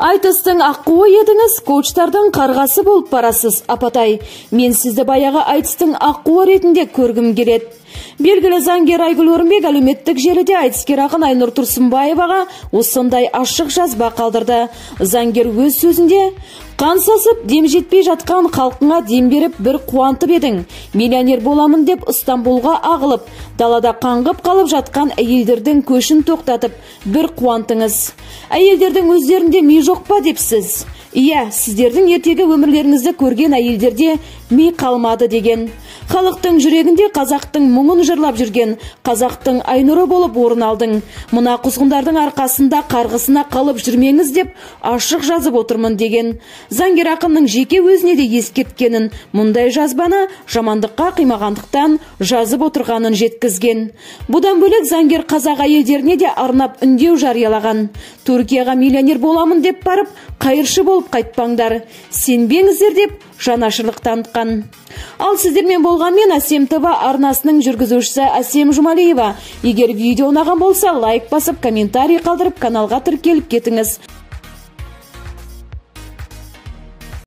Айтыстың аққуы едіңіз, коучтардың қарғасы болып барасыз, апатай. Мен сізді баяғы айтыстың аққуы ретінде көргім келеді. Белгілі заңгер Айгүл Орынбек әлеуметтік желіде айтыскер ақын Айнұр Тұрсынбаеваға осындай ашық жазба қалдырды. Заңгер өз сөзінде: «Қан сасып, дем жетпей жатқан халқыңа дем беріп бір қуантып едің. Миллионер боламын деп Ыстанбулға ағылып, далада қаңғып қалып жатқан әйелдердің көшін тоқтатып бір қуантыңыз. Әйелдердің өздерінде ми жоқ па депсіз. Иә, сіздердің ертегі өмірлеріңізді көрген әйелдерде ми қалмады» деген. Халықтың жүрегінде қазақтың мұңын жырлап жүрген қазақтың Айнұры болып орын алдың. Мына құзғындардың арқасында қарғысына қалып жүрмеңіз деп ашық жазып отырмын деген. Заңгер ақынның жеке өзіне де ескерткенін, мұндай жазбаны жамандыққа қимағандықтан жазып отырғанын жеткізген. Бұдан бөлек заңгер қазақ әйелдеріне де арнап үндеу жариялаған. Түркияға миллионер боламын деп барып, қайыршы болып қайтпаңдар, сенбеңіздер деп жанашырлық танытқан. Ал сіздермен болған мен Әсем ТВ арнасының жүргізушісі Әсем Жұмалиева. Егер видео ұнаған болса, лайк басып, комментарий қалдырып, каналға тіркеліп кетіңіз.